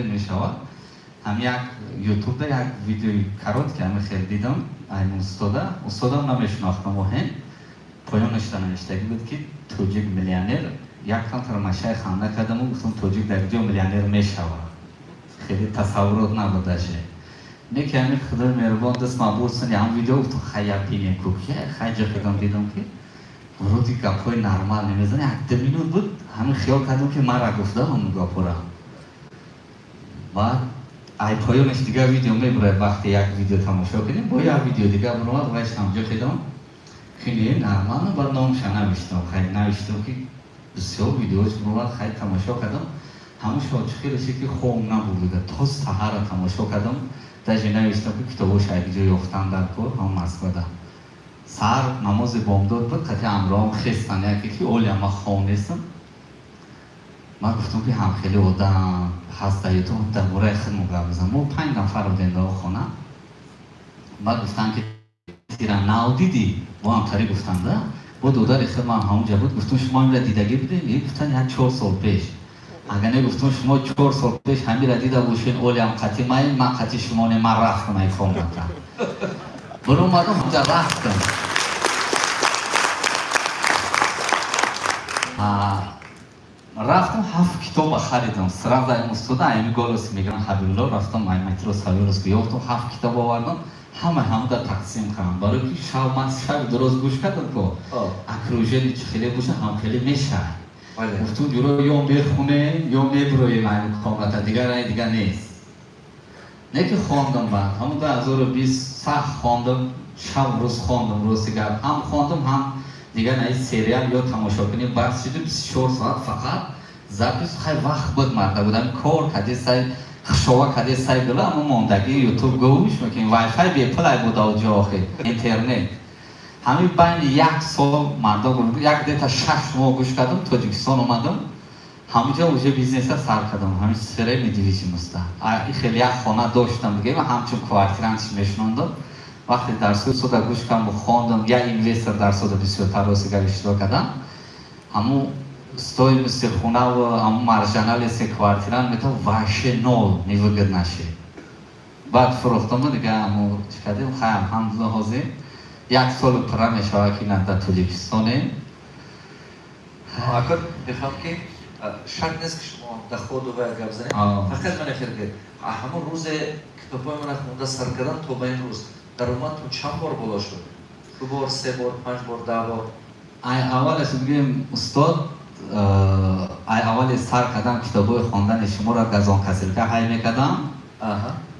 Мешавад. Ҳам як Ютубда як видеои короткий ҳами хел дидам, айн устода, устодам намешинохтам. Оҳен поёнашда навиштагӣ буд, ки тоҷик миллионер. Як тамошаи ханда кардаму гуфтам: «Тоҷик дар ҷо миллионер мешавад?» Хеле тасаввурот набуд даже. Не ки ҳами Худои меҳрубон даст ма бурсани ҳам видео, гуфтам: «Хай, як бинем ку». Хай, ҷо кардам, дидам, ки вроде гапҳои нормал намезанад. Як 2 минут буд, ҳамин хиёл кардам, ки мара гуфта ҳамун гапҳора. Баъд ай поёнаш дигар видео мебурад. Вақте як видео тамошо кунем, бо як видео дигар буромад, вайш ҳамҷо хидам, хеле нормально. Баъд номша навиштам, хай, навиштам, ки бисёр видеош буромад. Хай, тамошо кардам. Ҳамун шод хеле шид, ки хом набуд, то саҳара тамошо кардам. Даже навиштам, ки китобош як ҷо ёфтан дар кор. Ҳам Москвада саҳар намози бомдод буд, қати ҳамроҳам хестан, яке ки оля ма хом нестам. Ман гуфтам, ки ҳам хеле одам ҳаст дар Ютуб, дар бораи худмо гап мезанам. Мо панҷ нафар будем дар хона. Баъд гуфтанд, ки тира нав дидӣ? Бо ҳамтари гуфтанда, бо додари худ ман ҳамонҷа буд. Гуфтам: «Шумо инра дидагӣ будем?» Гуфтанд: «Як 4 сол пеш». Агар не, гуфтам, шумо 4 сол пеш ҳамира дида бошен, олиам қати май, ман қати шумо не, ман рафтам ай комната, биромадам, ҳамҷа рафтам. Рафтам, ҳафт китоба харидам сразу ай устода, айми голос мегирам, Ҳабибулло. Рафтам, ай метро Савёловск ёфтам, ҳафт китоб овардам, ҳама ҳамуда тақсим кардам, барои ки шав ман шаби дуроз гӯш кардам, ко окружение чи хеле боша, ҳам хеле мешавад. Гуфтум: «Ҷуро ё мехунем, ё мебуроем ай комната, дигар ай дигар нест». Не ки хондам. Баъд ҳамун 2020 сахт хондам, шаб рӯз хондам. Рости гап, ҳам хондам, ҳам дигар наи сериал ё тамошокунӣ бас шуду, 24 соат фақат запись. Хай, вақт буд, марда будам, кор кади сай, хушова кади сай гула, ама мондагӣ Ютуб гӯш мекунем, вайфай бепулай буд оҷо, охир интернет. Ҳамин байни як сол, мардум, як где-то 6 моҳ гӯш кардам. Тоҷикистон омадам, ҳамунҷо уже бизнеса сар кардам, ҳамин сфераи недвижимость а. Хеле як хона доштам, дига ҳамчун квартирант мешунондам. Вақте дарсои устода гӯш кардам, хондам, як инвестор дарсода бисёртар, рости гап, иштирок кардам, ҳамун стоимости хунаву ҳамун маржинальности квартирант метавон вообще нол, невыгодно шид. Баъд фурӯхтаму дига ҳамун чӣ кардем. Хай, алҳамдулилла, ҳозир як соли пурра мешавад, ки дар Тоҷикистонем. Акар, мехоҳам, ки шарт нест, ки шумо доходу ва гап занед, фақат мана хел гӯед: ҳамон рӯзе китобҳои мана хонда сар кардан то ба ин рӯз даромадтон чанд бор боло шуд? Ду бор, се бор, панҷ бор, 10 бор? Ай аввалаш бигӯем, устод, ай аввали сар кардам китобҳои хондани шуморо, газонкосилка ҳай мекардам.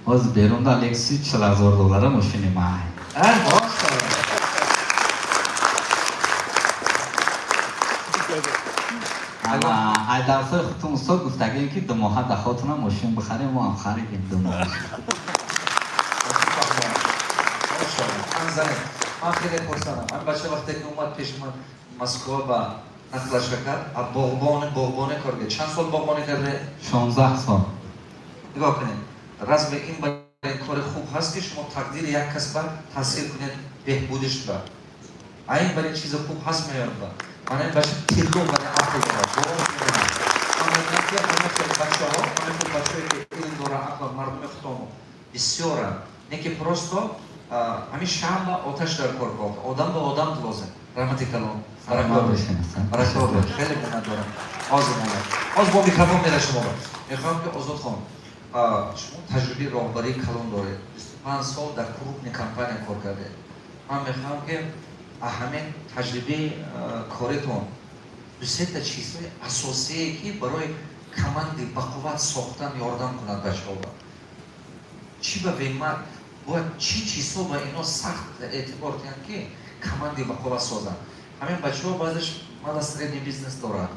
Ҳозир берунда Лексуси 40 000 доллара мошини май. Ай дарсҳои худтон, устод, гуфтагем, ки 2 моҳа дахотона мошин бихарем, мо ҳам харидем 2 моҳ. Ман хеле хурсандам. Ман бача вақте ки омад пеши ман Москва ба нақлаша кард, а боғбоне кор кард. Чанд сол боғбонӣ карде? 16 сол. Нигоҳ кунед, разве ин ба кори хуб ҳаст, ки шумо тақдири як кас ба таъсир кунед, беҳбудиш ба? А ин барин чизи хуб ҳаст меёрад ба мана ин бача тилло бари ақл дорад. Бовар кунед, ман мебинам, ки ҳама хел бачаҳо, ҳама хел бачаҳое, ки илм доранд, ақл, мардуми худомо бисёранд, не ки просто ҳамин шамъ оташ дар кор бод, одам ба одам лозим. Раҳмати калон, баракалло, хеле миннатдорам. Ҳозир омад, ҳозир бо микрофон мера шумо. Мехоҳам, ки Озодхон, шумо таҷрибаи роҳбарии калон доред, 25 сол дар крупный компания кор кардед. Ман мехоҳам, ки ҳамин таҷрибаи коритон ду-сета чизҳои асосие, ки барои команди бақувват сохтан ёрдам кунад бачаҳоба, чӣ ба вема бояд, чӣ чизҳо ба ино сахт эътибор диҳанд, ки команди бақувват созанд? Ҳамин бачаҳо баъзеш мала средний бизнес дорад,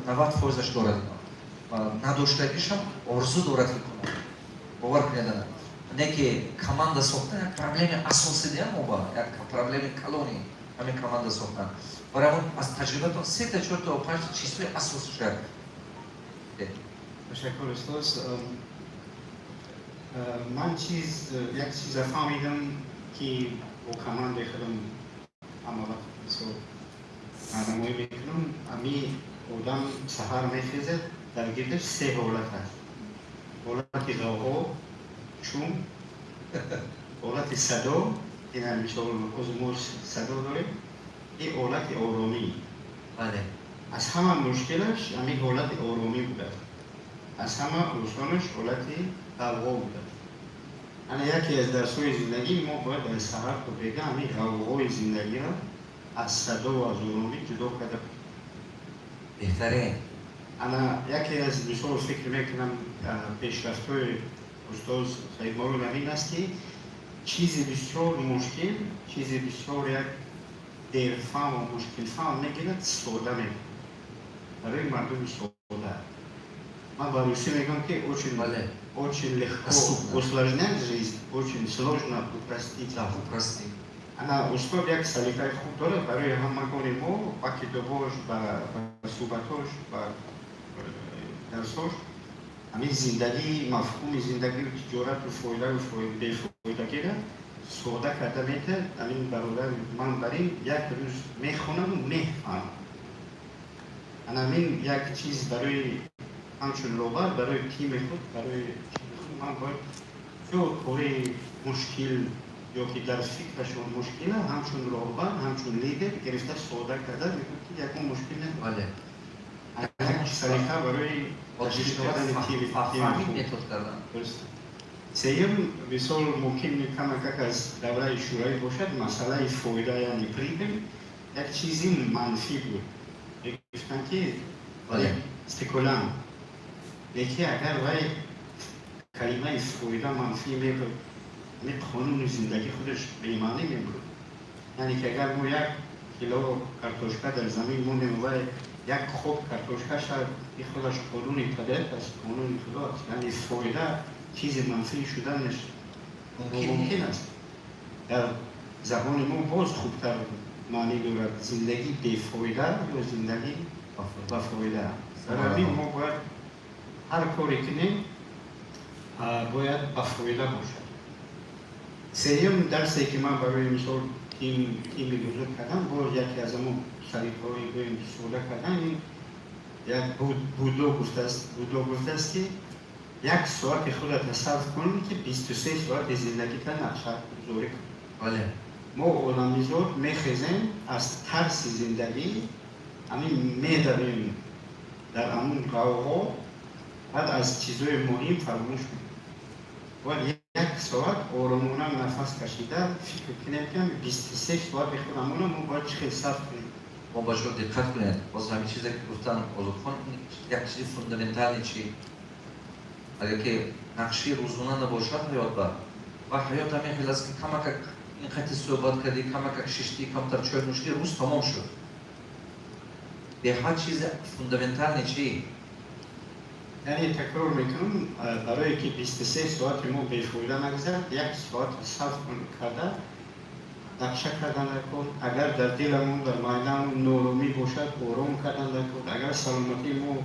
90%-аш дорад, надоштагишам орзу дорад, ки кунад. Бовар кунед, не ки команда сохтан як проблеми асосӣ диям, оба як проблеми калони ҳамин команда сохтан. Барои ҳамон аз таҷрибатон сета, чорта, панҷта чизҳои асосӣ шояд. Ташаккур, устоз. Ман чиз, як чиза фаҳмидам, ки бо командаи худам ҳама вақт бисёр роҳнамоӣ мекунам. Ами одам саҳар мехезад, дар гирдаш се ҳолат аст. Ҳолати ғавғо, шум, ҳолати садо, ина мисол ҳозир мо садо дорем, ин ҳолати оромӣ. Аз ҳама мушкилаш ҳамин ҳолати оромӣ будааст, аз ҳама осонаш ҳолати ғавғо будааст. Ана яке аз дарсҳои зиндагӣ: мо бояд дар саҳар то бега ҳамин ғавғои зиндагиро аз садо ва аз оромӣ ҷудо карда. Беҳтарин. Ана яке аз, мисол, фикр мекунам, пешрафтҳои устоз Саидмурод ҳамин аст, ки чизи бисёр мушкил, чизи бисёр як дерфаҳму мушкилфаҳм мегирад, сода мекунад барои мардуми сода. Ман ба русӣ мегӯям, ки очень очень легко усложнять жизнь, очень сложно упростить. Да, упростить. Ана устод як салиқаи хуб дорад барои ҳамагони мо, ба китобош, ба суҳбатош, ба дарсош. Ҳамин зиндагӣ, мафҳуми зиндагию тиҷорату фоидаю бефоидагиро сода карда метавад. Ҳамин бародар, ман бар ин як рӯз мехонаму мефаҳмам. Ана ҳамин як чиз барои ҳамчун роҳбар, барои тими худ, барои худ ман бояд ё кори мушкил ё ки дар фикрашон мушкила, ҳамчун роҳбар, ҳамчун лидер гирифта, сода карда мегӯяд, ки ягон мушкил надорад. Як салиқа барои ташкил кардани тими фаҳмид хуб. Метод кардан. Дуруст. Сеюм, мисол, мумкин камакак аз давраи шӯравӣ бошад, масъалаи фоида, яъне прибыль, як чизи манфӣ буд. Мегуфтанд, ки спекулянт. Лекин агар вай калимаи фоида манфӣ мебуд, ҳамин қонуни зиндагӣ худаш бемаънӣ мебуд. Яъне ки агар мо 1 кило картошка дар замин монем, вай як хоб картошка шавад, ин худаш қонуни табиат аст, қонуни Худо аст. Яъне фоида чизи манфӣ шуданаш мумкин аст. Дар забони мо боз хубтар маънӣ дорад: зиндагӣ бефоида ё зиндагӣ ба фоида. Барои ҳамин мо бояд ҳар коре кунем, бояд ба фоида бошад. Сеюм дарсе, ки ман барои мисол тими бузург кардам, боз яке аз ҳамон салиқаҳои, гӯем, сода кардан, ин як Буддо гуфтааст. Буддо гуфтааст, ки як соати худро сарф кун, ки 23 соати зиндагита нақшагузорӣ кун. Мо одамизод мехезем, аз тарси зиндагӣ ҳамин медавем дар ҳамун ғавғо, баъд аз чизҳои муҳим фаромӯш мекунем. Бояд як соат оромона нафас кашида фикр кунем, ки 23 соати худамона мо бояд чӣ хел сарф кунем. Мо ба шумо диққат кунед, боз ҳамин чизе, ки гуфтан Озодхон, як чизи фундаментальный чи: агар ки нақшаи рӯзона набошад ҳаёт ба ва ҳаёт ҳамин хел аст, ки камакак ин қати суҳбат кардӣ, камакак шиштӣ, камтар чой нӯшидӣ, рӯз тамом шуд. Беҳад чизи фундаментальный чи? Яъне такрор мекунам, барое ки 23 соати мо бефоида нагузарад, як соат сарф карда нақша кардан дар кор. Агар дар диламон, дар майдамон нооромӣ бошад, ором кардан дар кор. Агар саломатии мо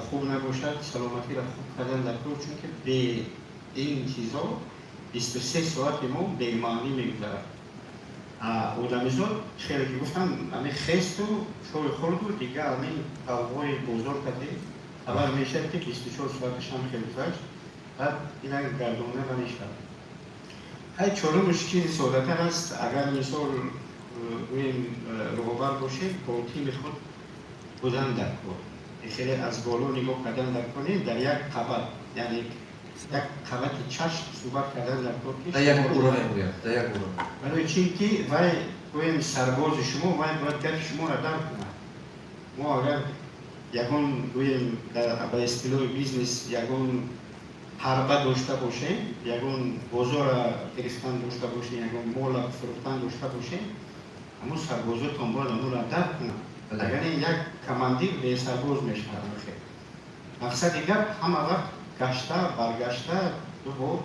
хуб набошад, саломатиро хуб кардан дар кор, чунки бе ин чизҳо 23 соати мо бемаънӣ мегузарад. Одамизод, хеле ки гуфтам, ҳамин хесту чой хӯрду, дигар ҳамин ғавғои бозор кардӣ, хабар мешавад, ки 24 соаташам хеле гузашт, баъд ина гардона намешавад. Ҳай, чорумш чизи содатар аст. Агар, мисол, гӯем, роҳбар бошед, бо тими худ будан дар кор, хеле аз боло нигоҳ кардан дар кор не, дар як қабат, яъне як қабати чашм суҳбат кардан дар кор, ки Дар як уровень гӯям, дар як уровень. Барои чӣ ки вай, гӯем, сарбози шумо, вай бояд гапи шуморо дарк кунад. Мо агар ягон, гӯем, ба истилоҳи бизнес, ягон ҳарба дошта бошем, ягон бозора гирифтан дошта бошем, ягон мола фурӯхтан дошта бошем, ҳамун сарбозотон бояд ҳамонро дарк кунад. Агар як командир бесарбоз мешавад. Мақсади гап, ҳама вақт гашта баргашта ду бор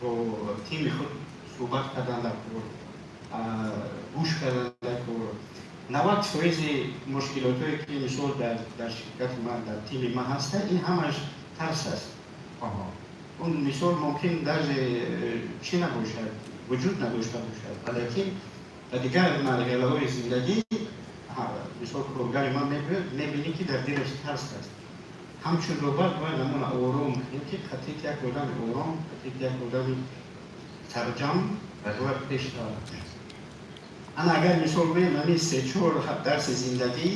бо тими худ суҳбат кардан дар кор, гӯш кардан дар кор. 90 фоизи мушкилотое, ки мисол дар ширкати ман, дар тими ман ҳаста, ин ҳамаш тарс аст. Он мисол мумкин даже чӣ набошад, вуҷуд надошта бошад, лекин ба дигар марҳилаҳои зиндагӣ, мисол, коргари ман мебиёд, мебинӣ, ки дар дилаш тарс аст. Ҳамчун роҳбар бояд ҳамона ором кунем, ки қатъи як одами ором, қатъи як одами сарҷамъ бояд пеш равад. Ана, агар мисол гӯем, ҳамин се-чор дарси зиндагӣ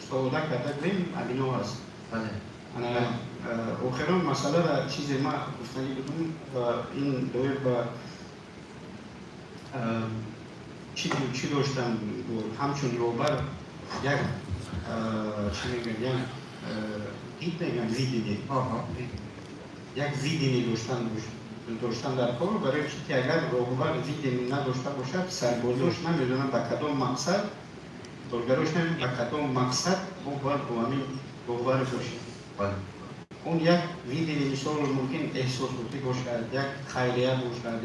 сода карда гӯем, ҳамино аст. Ана, охирон масъалара чизе ма гуфтанӣ будум ва ин доир ба чӣ доштан, ҳамчун роҳбар як, чӣ мегӯянд, як вид мегӯянд, видение, як видение доштан дар кор, барои чи ки агар роҳбар видение надошта бошад, сарбозош намедонад ба кадом мақсад, коргарош намедонад ба кадом мақсад мо бояд бо ҳамин роҳбар бошем. Он як видение, мисол, мумкин эҳсосотӣ бошад, як хайрия бошад.